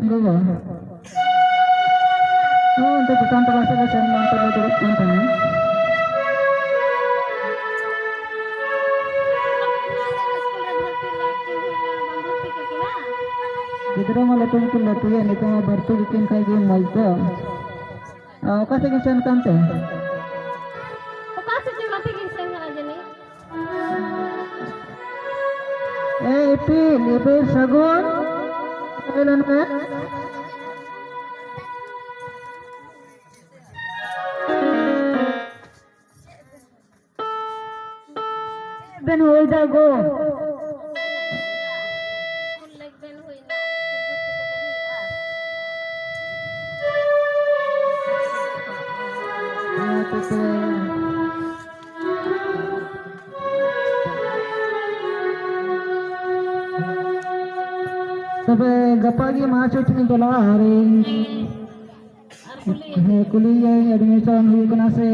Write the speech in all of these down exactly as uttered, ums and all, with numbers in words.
ᱜᱚᱜᱚ᱾ ᱦᱚᱸ, ᱚᱱᱛᱮ ᱪᱮᱛᱟᱱ ᱴᱚᱞᱟ ᱥᱮᱫ ᱞᱮ ᱥᱮᱱ ᱞᱮᱱ ᱛᱮᱞᱮ ᱫᱩᱲᱩᱵ ᱠᱟᱱ ᱛᱟᱦᱮᱸᱱᱟ᱾ ᱜᱤᱫᱽᱨᱟᱹ ᱢᱟ ᱞᱟᱹᱴᱩ ᱜᱮᱠᱤᱱ ᱞᱟᱹᱴᱩᱭᱮᱱ, ᱱᱤᱛᱚᱜ ᱢᱟ ᱵᱷᱚᱨᱛᱤ ᱜᱮᱠᱤᱱ ᱠᱷᱟᱡ ᱜᱮ ᱢᱚᱡᱽ ᱫᱚ᱾ ᱟ, ᱚᱠᱟ ᱥᱮᱫ ᱠᱤᱱ ᱥᱮᱱ ᱠᱟᱱ ᱛᱮ? ᱚᱠᱟ ᱥᱮᱫ ᱪᱚ ᱜᱟᱛᱮ ᱠᱤᱱ ᱥᱮᱱ ᱠᱟᱱᱟ ᱡᱟᱹᱱᱤᱡ᱾ ᱮ ᱤᱯᱤᱞ, ᱤᱯᱤᱞ ᱥᱟᱹᱜᱩᱱ, ᱦᱮᱡ ᱞᱮᱱ ᱢᱮ᱾ ᱵᱮᱱ ᱦᱩᱭ ᱫᱟ ᱜᱚ᱾ ᱛᱚᱵᱮ ᱜᱟᱯᱟ ᱜᱮ ᱢᱟᱥᱴᱟᱨ ᱴᱷᱮᱱ ᱤᱧ ᱪᱟᱞᱟᱜᱼᱟ ᱟᱨ ᱤᱧ, ᱦᱮᱸ, ᱠᱩᱞᱤᱭᱮᱭᱟᱹᱧ admission ᱦᱩᱭ ᱠᱟᱱᱟ ᱥᱮ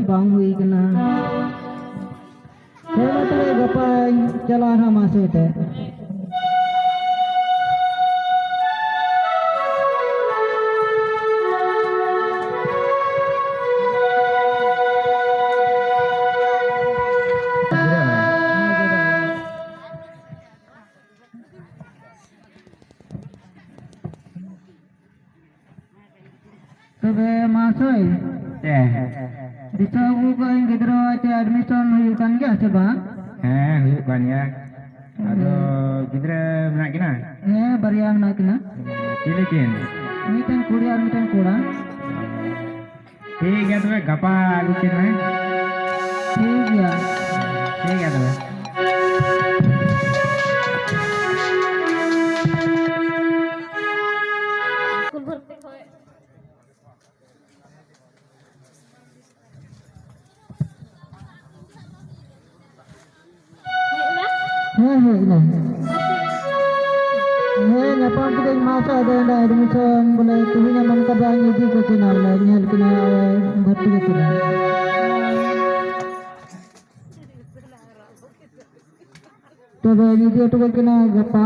ᱵᱟᱝ ᱦᱩᱭ ᱠᱟᱱᱟ᱾ ᱦᱮᱸ, ᱢᱟ ᱛᱚᱵᱮ ᱜᱟᱯᱟᱧ ᱪᱟᱞᱟᱜᱼᱟ ᱱᱟᱦᱟᱜ ᱢᱟᱥᱴᱟᱨ ᱴᱷᱮᱱ᱾ ᱛᱚᱵᱮ ᱢᱟᱦᱟᱥᱚᱭ, ᱦᱮᱸ᱾ ᱫᱤᱥᱟᱹ ᱟᱹᱜᱩ ᱠᱟᱜ ᱟᱹᱧ, ᱜᱤᱫᱽᱨᱟᱹ ᱟᱡ ᱛᱮ admission ᱦᱩᱭᱩᱜ ᱠᱟᱱ ᱜᱮᱭᱟ ᱥᱮ ᱵᱟᱝ? ᱦᱮᱸ, ᱦᱩᱭᱩᱜ ᱠᱟᱱ ᱜᱮᱭᱟ᱾ ᱟᱫᱚ ᱦᱮᱸ᱾ ᱜᱤᱫᱽᱨᱟᱹ ᱢᱮᱱᱟᱜ ᱠᱤᱱᱟ? ᱦᱮᱸ, ᱵᱟᱨᱭᱟ ᱢᱮᱱᱟᱜ ᱠᱤᱱᱟ᱾ ᱪᱤᱞᱤ ᱠᱤᱱ? ᱢᱤᱫᱴᱮᱱ ᱠᱩᱲᱤ ᱟᱨ ᱢᱤᱫᱴᱮᱱ ᱠᱚᱲᱟ᱾ ᱴᱷᱤᱠ ᱜᱮᱭᱟ, ᱛᱚᱵᱮ ᱜᱟᱯᱟ ᱟᱹᱜᱩ ᱠᱤᱱ ᱢᱮ᱾ ᱴᱷᱤᱠ ᱜᱮᱭᱟ᱾ ᱴᱷᱤᱠ ᱜᱮᱭᱟ ᱛᱚᱵᱮ᱾ ᱦᱮᱸ, ᱦᱮᱡ ᱮᱱᱟᱭ᱾ ᱦᱮᱸ, ᱧᱟᱯᱟᱢ ᱠᱤᱫᱟᱹᱧ ᱢᱟ ᱥᱮ, ᱟᱫᱚ ᱚᱸᱰᱮ admission ᱵᱚᱞᱮ ᱛᱮᱦᱮᱧ ᱮᱢ ᱠᱟᱫᱟ, ᱤᱫᱤ ᱠᱟᱹᱠᱤᱱᱟ ᱵᱚᱞᱮ, ᱧᱮᱞ ᱠᱤᱱᱟ, ᱵᱷᱚᱨᱛᱤ ᱠᱟᱹᱠᱤᱱᱟ᱾ ᱛᱚᱵᱮ ᱤᱫᱤ ᱦᱚᱴᱚ ᱠᱟᱹᱠᱤᱱᱟ ᱜᱟᱯᱟ᱾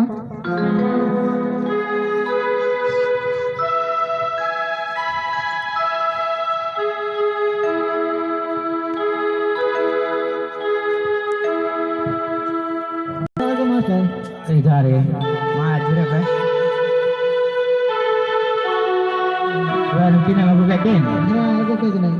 ᱦᱮᱸ, ᱟᱹᱜᱩ ᱠᱟᱜ ᱠᱟᱹᱱᱟᱹᱧ᱾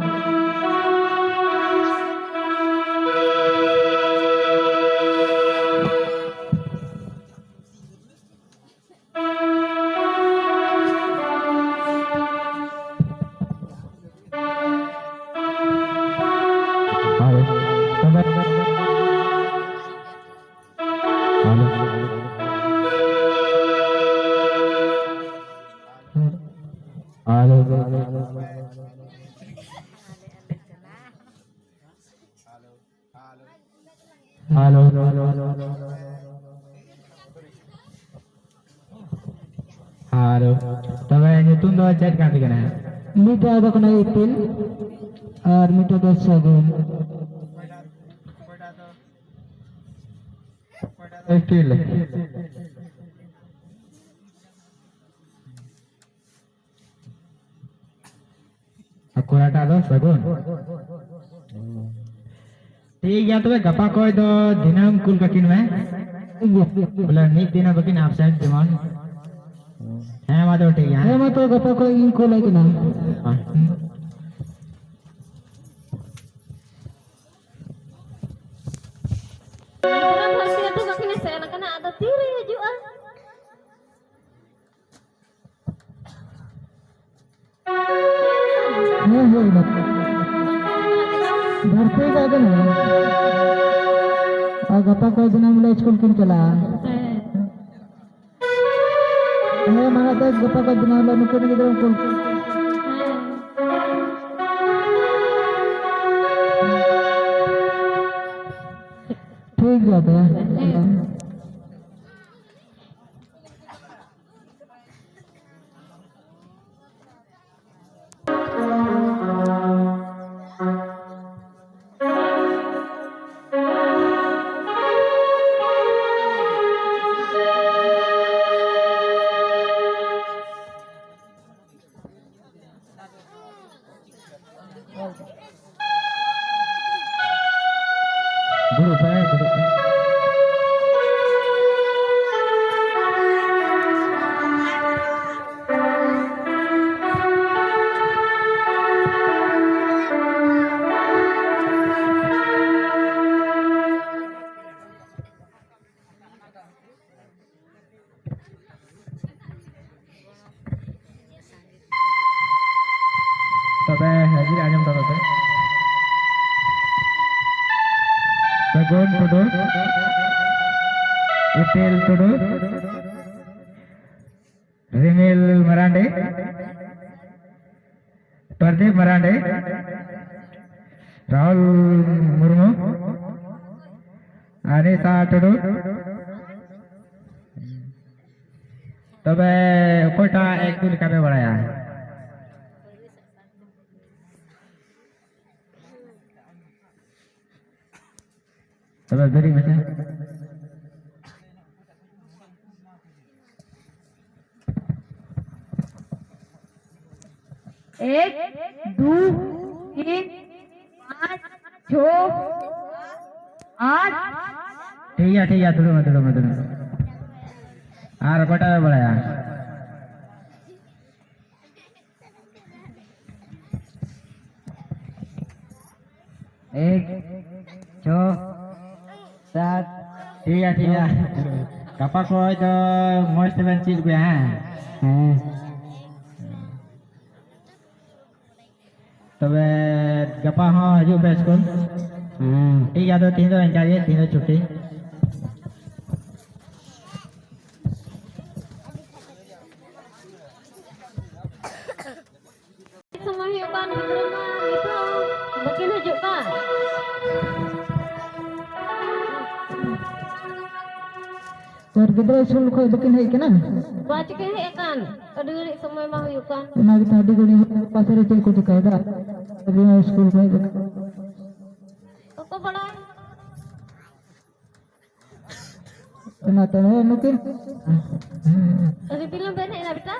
ᱦᱳᱭ᱾ ᱛᱚᱵᱮ ᱦᱮᱞᱳ᱾ ᱦᱮᱞᱳ᱾ ᱦᱮᱞᱳ᱾ ᱦᱮᱞᱳ᱾ ᱛᱚᱵᱮ ᱧᱩᱛᱩᱢ ᱫᱚ ᱪᱮᱫ ᱠᱟᱱ ᱛᱟᱹᱠᱤᱱᱟ? ᱢᱤᱫᱴᱟᱜ ᱫᱚ ᱠᱟᱱᱟ ᱤᱯᱤᱞ ᱟᱨ ᱢᱤᱫᱴᱟᱜ ᱫᱚ ᱥᱟᱹᱜᱩᱱ᱾ ᱤᱯᱤᱞ᱾ ᱟᱨ ᱠᱚᱲᱟᱴᱟᱜ ᱫᱚ ᱥᱟᱹᱜᱩᱱ᱾ ᱴᱷᱤᱠ ᱜᱮᱭᱟ, ᱛᱚᱵᱮ ᱜᱟᱯᱟ ᱠᱷᱚᱡ ᱫᱚ ᱫᱤᱱᱟᱹᱢ ᱠᱩᱞ ᱠᱟᱹᱠᱤᱱ ᱢᱮ᱾ ᱴᱷᱤᱠ ᱜᱮᱭᱟ᱾ ᱵᱚᱞᱮ ᱢᱤᱫ ᱫᱤᱱ ᱦᱚᱸ ᱵᱟᱹᱠᱤᱱ absent ᱡᱮᱢᱚᱱ᱾ ᱦᱮᱸ, ᱢᱟ ᱛᱚᱵᱮ ᱴᱷᱤᱠ ᱜᱮᱭᱟ, ᱦᱮᱸ᱾ ᱦᱮᱸ, ᱢᱟ ᱛᱚᱵᱮ ᱜᱟᱯᱟ ᱠᱷᱚᱡ ᱜᱤᱧ ᱠᱩᱞ ᱟᱭ ᱠᱟᱱᱟ᱾ ᱦᱮᱸ᱾ ᱜᱤᱫᱽᱨᱟᱹ ᱵᱷᱚᱨᱛᱤ ᱦᱚᱴᱚ ᱠᱟᱹᱠᱤᱱᱮ ᱥᱮᱱ ᱟᱠᱟᱱᱟ, ᱟᱫᱚ ᱛᱤᱨᱮ ᱦᱤᱡᱩᱜᱼᱟ? ᱦᱮᱸ, ᱦᱩᱭ ᱮᱱᱟ᱾ ᱵᱷᱚᱨᱛᱤ ᱠᱟᱜ ᱠᱤᱱᱟᱹᱧ᱾ ᱟᱨ ᱜᱟᱯᱟ ᱠᱚ ᱫᱤᱱᱟᱹᱢ ᱦᱤᱞᱳᱜ ᱥᱠᱩᱞ ᱠᱤᱱ ᱪᱟᱞᱟᱜᱼᱟ᱾ ᱦᱮᱸ᱾ ᱦᱮᱸ, ᱢᱟ ᱛᱚ ᱜᱟᱯᱟ ᱠᱚ ᱫᱤᱱᱟᱹᱢ ᱦᱤᱞᱳᱜ ᱱᱩᱠᱤᱱ ᱜᱤᱫᱽᱨᱟᱹ ᱠᱚ᱾ ᱦᱮᱸ᱾ ᱴᱷᱤᱠ ᱜᱮᱭᱟ ᱛᱚᱵᱮ᱾ ᱦᱮᱸ᱾ ᱛᱚᱵᱮ ᱦᱟᱹᱡᱨᱤ ᱟᱸᱡᱚᱢ ᱛᱟᱵᱚᱱ ᱯᱮ᱾ ᱥᱟᱹᱜᱩᱱ ᱴᱩᱰᱩ, ᱤᱯᱤᱞ ᱴᱩᱰᱩ, ᱨᱤᱢᱤᱞ ᱢᱟᱨᱟᱱᱰᱤ, ᱯᱨᱚᱫᱤᱯ ᱢᱟᱨᱟᱱᱰᱤ, ᱨᱟᱦᱩᱞ ᱢᱩᱨᱢᱩ, ᱟᱱᱤᱥᱟ ᱴᱩᱰᱩ᱾ ᱛᱚᱵᱮ ᱚᱠᱚᱭᱴᱟᱜ ᱮᱠ ᱫᱩ ᱞᱮᱠᱟ ᱯᱮ ᱵᱟᱲᱟᱭᱟ? ᱛᱚᱵᱮ ᱵᱮᱨᱮᱫ ᱢᱮᱥᱮ᱾ ᱮᱠ, ᱫᱩ, ᱛᱤᱱ, ᱯᱟᱸᱪ, ᱪᱷᱚ, ᱟᱴ᱾ ᱴᱷᱤᱠ ᱜᱮᱭᱟ, ᱴᱷᱤᱠ ᱜᱮᱭᱟ, ᱫᱩᱲᱩᱵ ᱢᱮ, ᱫᱩᱲᱩᱵ ᱢᱮ, ᱫᱩᱲᱩᱵ ᱢᱮ᱾ ᱟᱨ ᱚᱠᱚᱭᱴᱟᱜ ᱯᱮ ᱵᱟᱲᱟᱭᱟ? ᱮᱠ, ᱪᱷᱚ, ᱥᱟᱛ᱾ ᱴᱷᱤᱠ ᱜᱮᱭᱟ, ᱴᱷᱤᱠ ᱜᱮᱭᱟ᱾ ᱜᱟᱯᱟ ᱠᱷᱚᱡ ᱫᱚ ᱢᱚᱡᱽ ᱛᱮᱵᱮᱱ ᱪᱮᱫ ᱟᱹᱜᱩᱭᱟ, ᱦᱮᱸ? ᱦᱮᱸ᱾ ᱛᱚᱵᱮ ᱜᱟᱯᱟ ᱦᱚᱸ ᱦᱤᱡᱩᱜ ᱯᱮ ᱥᱠᱩᱞ᱾ ᱦᱮᱸ᱾ ᱴᱷᱤᱠ ᱜᱮᱭᱟ, ᱟᱫᱚ ᱛᱤᱦᱤᱧ ᱫᱚ ᱤᱱᱠᱟ ᱜᱮ, ᱛᱤᱦᱤᱧ ᱫᱚ ᱪᱷᱩᱴᱤ᱾ ᱥᱚᱢᱚᱭ ᱦᱩᱭᱩᱜ ᱠᱟᱱ, ᱜᱤᱫᱽᱨᱟᱹ ᱢᱟ ᱱᱤᱛ ᱦᱚᱸ ᱵᱟᱹᱠᱤᱱ ᱦᱤᱡᱩᱜ ᱠᱟᱱ᱾ ᱟᱨ ᱜᱤᱫᱽᱨᱟᱹ ᱥᱠᱩᱞ ᱠᱷᱚᱡ ᱵᱟᱹᱠᱤᱱ ᱦᱮᱡ ᱠᱟᱱᱟ? ᱵᱟᱝ ᱪᱤᱠᱟᱹ ᱦᱮᱡ ᱟᱠᱟᱱ, ᱟᱹᱰᱤ ᱜᱷᱟᱹᱲᱤᱡ ᱥᱚᱢᱚᱭ ᱢᱟ ᱦᱩᱭᱩᱜ ᱠᱟᱱ᱾ ᱚᱱᱟ ᱜᱮᱛᱚ ᱟᱹᱰᱤ ᱜᱷᱟᱹᱲᱤᱡ ᱦᱩᱭᱩᱜ ᱠᱟᱱ, ᱯᱟᱥᱮ ᱨᱮ ᱪᱮᱫ ᱠᱚ ᱪᱤᱠᱟᱹᱭᱮᱫᱟ? ᱟᱹᱰᱤ ᱥᱠᱩᱞ ᱠᱷᱚᱡ ᱵᱟᱹᱠᱤᱱ ᱚᱠᱚ ᱵᱟᱲᱟᱭ᱾ ᱚᱱᱟ ᱛᱮ ᱱᱩᱠᱤᱱ ᱟᱹᱰᱤ ᱵᱤᱞᱚᱢ ᱵᱮᱱ ᱦᱮᱡ ᱮᱱᱟ ᱵᱮᱴᱟ?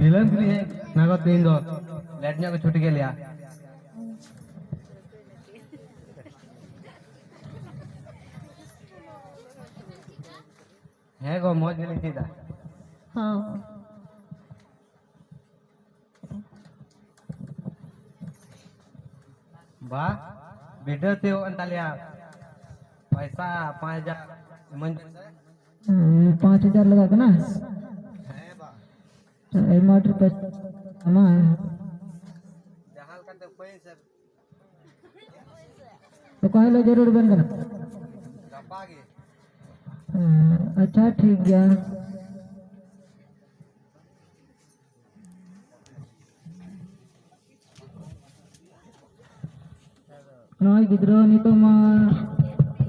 ᱵᱤᱞᱚᱢ ᱜᱮᱞᱤᱧ ᱦᱮᱡ ᱮᱱᱟ ᱜᱚ, ᱛᱮᱦᱮᱧ ᱫᱚ ᱞᱮᱴ ᱧᱚᱜ ᱜᱮ ᱪᱷᱩᱴᱤ ᱠᱮᱫ ᱞᱮᱭᱟ᱾ ᱦᱮᱸ ᱜᱚ, ᱢᱚᱡᱽ ᱜᱮᱞᱤᱧ ᱪᱮᱫᱟ᱾ ᱦᱚᱸ᱾ ᱵᱟ, ᱵᱤᱰᱟᱹᱣ ᱛᱤᱭᱳᱜ ᱮᱱ ᱛᱟᱞᱮᱭᱟ᱾ ᱯᱚᱭᱥᱟ ᱯᱟᱸᱪ ᱦᱟᱡᱟᱨ ᱤᱢᱟᱹᱧ ᱯᱮ᱾ ᱦᱩᱸ, ᱯᱟᱸᱪ ᱦᱟᱡᱟᱨ ᱞᱟᱜᱟᱜ ᱠᱟᱱᱟ? ᱦᱮᱸ ᱵᱟ᱾ ᱟᱭᱢᱟ ᱰᱷᱮᱨ ᱯᱚᱭᱥᱟ᱾ ᱚᱱᱟ ᱚᱠᱟ ᱦᱤᱞᱳᱜ ᱡᱟᱹᱨᱩᱲ ᱵᱮᱱ ᱠᱟᱱᱟ? ᱦᱮᱸ, ᱟᱪᱪᱷᱟ, ᱴᱷᱤᱠ ᱜᱮᱭᱟ᱾ ᱱᱚᱜᱼᱚᱭ ᱜᱤᱫᱽᱨᱟᱹ ᱱᱤᱛᱚᱜ ᱢᱟ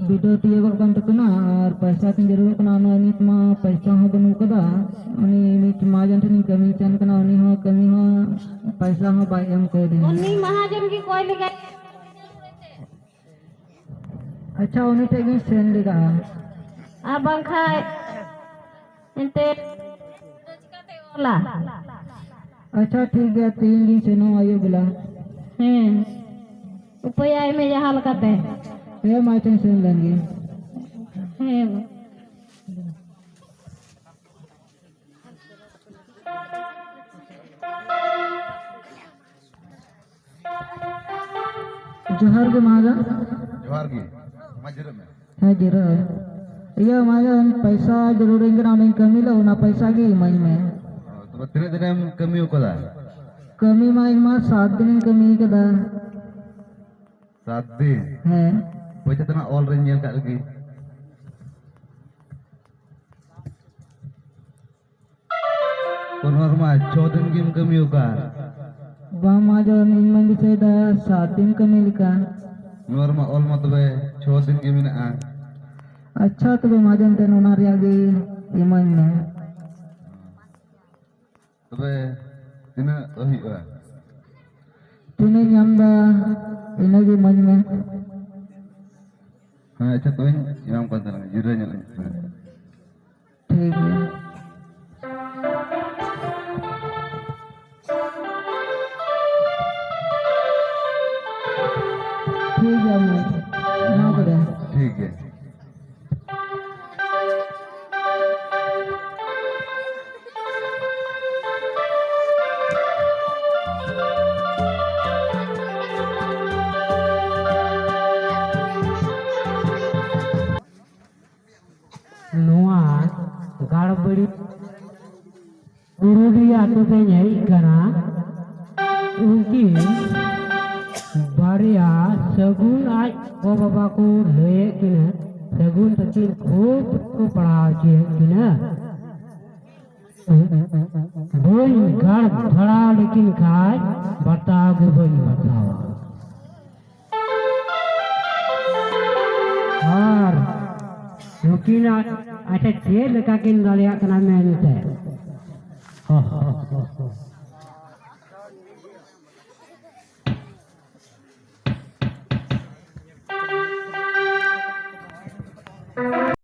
ᱵᱤᱰᱟᱹᱣ ᱛᱤᱭᱳᱜᱚᱜ ᱠᱟᱱ ᱛᱟᱹᱠᱤᱱᱟ ᱟᱨ ᱯᱚᱭᱥᱟ ᱠᱤᱱ ᱡᱟᱹᱨᱩᱲᱚᱜ ᱠᱟᱱᱟ, ᱱᱚᱜᱼᱚᱭ ᱱᱤᱛ ᱢᱟ ᱯᱚᱭᱥᱟ ᱦᱚᱸ ᱵᱟᱹᱱᱩᱜ ᱠᱟᱫᱟ᱾ ᱩᱱᱤ ᱢᱤᱫ ᱢᱟᱦᱟᱡᱚᱱ ᱴᱷᱮᱱᱤᱧ ᱠᱟᱹᱢᱤ ᱠᱟᱱ ᱠᱟᱱᱟ, ᱩᱱᱤ ᱦᱚᱸ ᱠᱟᱹᱢᱤ ᱦᱚᱸ ᱯᱚᱭᱥᱟ ᱦᱚᱸ ᱵᱟᱭ ᱮᱢ ᱠᱟᱣᱫᱤᱧᱟ᱾ ᱩᱱᱤ ᱢᱟᱦᱟᱡᱚᱱ ᱜᱮ ᱠᱚᱭ ᱞᱮᱜᱟᱭ᱾ ᱟᱪᱪᱷᱟ, ᱩᱱᱤ ᱴᱷᱮᱡ ᱜᱤᱧ ᱥᱮᱱ ᱞᱮᱜᱟ᱾ ᱟᱨ ᱵᱟᱝᱠᱷᱟᱡ ᱮᱱᱛᱮ ᱚᱞᱟ᱾ ᱟᱪᱪᱷᱟ, ᱴᱷᱤᱠ ᱜᱮᱭᱟ, ᱛᱮᱦᱮᱧ ᱜᱤᱧ ᱥᱮᱱᱚᱜᱼᱟ ᱟᱹᱭᱩᱵ ᱵᱮᱞᱟ᱾ ᱦᱮᱸ, ᱩᱯᱟᱹᱭ ᱟᱭ ᱢᱮ ᱡᱟᱦᱟᱸ ᱞᱮᱠᱟᱛᱮ᱾ ᱦᱮᱸ, ᱢᱟ, ᱟᱪᱪᱷᱟᱧ ᱥᱮᱱ ᱞᱮᱱ ᱜᱮ᱾ ᱦᱮᱸ, ᱢᱟ᱾ ᱡᱚᱦᱟᱨ ᱜᱮ ᱢᱟᱦᱟᱡᱚᱱ᱾ ᱡᱚᱦᱟᱨ ᱜᱮ᱾ ᱢᱟ ᱡᱤᱨᱟᱹᱜ ᱢᱮ᱾ ᱦᱮᱸ, ᱡᱤᱨᱟᱹᱜ ᱟᱹᱧ᱾ ᱤᱭᱟᱹ ᱢᱟᱦᱟᱡᱚᱱ, ᱯᱚᱭᱥᱟ ᱡᱟᱹᱨᱩᱲᱟᱹᱧ ᱠᱟᱱᱟ, ᱚᱱᱟᱧ ᱠᱟᱹᱢᱤ ᱞᱮᱫ, ᱚᱱᱟ ᱯᱚᱭᱥᱟ ᱜᱮ ᱤᱢᱟᱹᱧ ᱢᱮ᱾ ᱚ, ᱛᱚᱵᱮ ᱛᱤᱱᱟᱹᱜ ᱫᱤᱱᱮᱢ ᱠᱟᱹᱢᱤ ᱟᱠᱟᱫᱟ? ᱠᱟᱹᱢᱤ ᱢᱟ ᱤᱧ ᱢᱟ ᱥᱟᱛ ᱫᱤᱱᱤᱧ ᱠᱟᱹᱢᱤ ᱟᱠᱟᱫᱟ᱾ ᱥᱟᱛ ᱫᱤᱱ? ᱦᱮᱸ᱾ ᱯᱚᱭᱥᱟ ᱛᱟᱱᱟᱜ ᱚᱞ ᱨᱮᱧ ᱧᱮᱞ ᱠᱟᱜ ᱞᱮᱜᱮ᱾ ᱛᱚ, ᱱᱚᱣᱟ ᱨᱮᱢᱟ ᱪᱷᱚ ᱫᱤᱱ ᱜᱮᱢ ᱠᱟᱹᱢᱤ ᱟᱠᱟᱫ᱾ ᱵᱟᱝ ᱢᱟᱦᱟᱡᱚᱱ, ᱤᱧ ᱢᱟᱧ ᱫᱤᱥᱟᱹᱭᱮᱫᱟ ᱥᱟᱛ ᱫᱤᱱ ᱠᱟᱹᱢᱤ ᱞᱮᱠᱟ᱾ ᱱᱚᱣᱟ ᱨᱮᱢᱟ ᱚᱞ ᱢᱟ ᱛᱚᱵᱮ ᱪᱷᱚ ᱫᱤᱱ ᱜᱮ ᱢᱮᱱᱟᱜᱼᱟ᱾ ᱟᱪᱪᱷᱟ, ᱛᱚᱵᱮ ᱢᱟᱦᱟᱡᱚᱱ, ᱛᱮᱱ ᱚᱱᱟ ᱨᱮᱭᱟᱜ ᱜᱮ ᱤᱢᱟᱹᱧ ᱢᱮ᱾ ᱛᱚᱵᱮ ᱛᱤᱱᱟᱹᱜ ᱦᱩᱭᱩᱜᱼᱟ? ᱛᱤᱱᱟᱹᱜ ᱧᱟᱢ ᱫᱟ, ᱤᱱᱟᱹᱜᱮ ᱤᱢᱟᱹᱧ ᱢᱮ᱾ ᱦᱮᱸ, ᱟᱪᱪᱷᱟ, ᱛᱚᱵᱮᱧ ᱮᱢᱟᱢ ᱠᱟᱱ ᱛᱟᱞᱟᱝᱟ, ᱡᱤᱨᱟᱹ ᱧᱚᱜ ᱤᱧ᱾ ᱴᱷᱤᱠ ᱜᱮᱭᱟ᱾ ᱴᱷᱤᱠ ᱜᱮᱭᱟ, ᱢᱟ᱾ ᱮᱢᱟ ᱠᱚ ᱫᱚ᱾ ᱴᱷᱤᱠ ᱜᱮᱭᱟ᱾ ᱱᱚᱣᱟ ᱜᱟᱲᱵᱟᱹᱲᱤ ᱠᱩᱨᱩᱰᱤ ᱟᱛᱳ ᱛᱮᱧ ᱦᱮᱡ ᱠᱟᱱᱟ᱾ ᱩᱱᱠᱤᱱ ᱵᱟᱨᱭᱟ ᱥᱟᱹᱜᱩᱱ ᱟᱡ ᱜᱚ ᱵᱟᱵᱟ ᱠᱚ ᱞᱟᱹᱭᱮᱫ ᱠᱤᱱᱟᱹ, ᱥᱟᱹᱜᱩᱱ ᱛᱟᱹᱠᱤᱱ ᱠᱷᱩᱵ ᱠᱚ ᱯᱟᱲᱦᱟᱣ ᱦᱚᱪᱚᱭᱮᱫ ᱠᱤᱱᱟᱹ᱾ ᱵᱟᱹᱧ ᱜᱟᱲ ᱫᱷᱟᱲᱟ ᱞᱮᱠᱤᱱ ᱠᱷᱟᱡ ᱵᱟᱛᱟᱣ ᱜᱮ ᱵᱟᱹᱧ ᱵᱟᱛᱟᱣᱟ᱾ ᱟᱨ ᱱᱩᱠᱤᱱᱟᱜ ᱟᱪᱪᱷᱟ ᱪᱮᱫ ᱞᱮᱠᱟ ᱠᱤᱱ ᱫᱟᱲᱮᱭᱟᱜ ᱠᱟᱱᱟ ᱢᱮᱱᱛᱮ?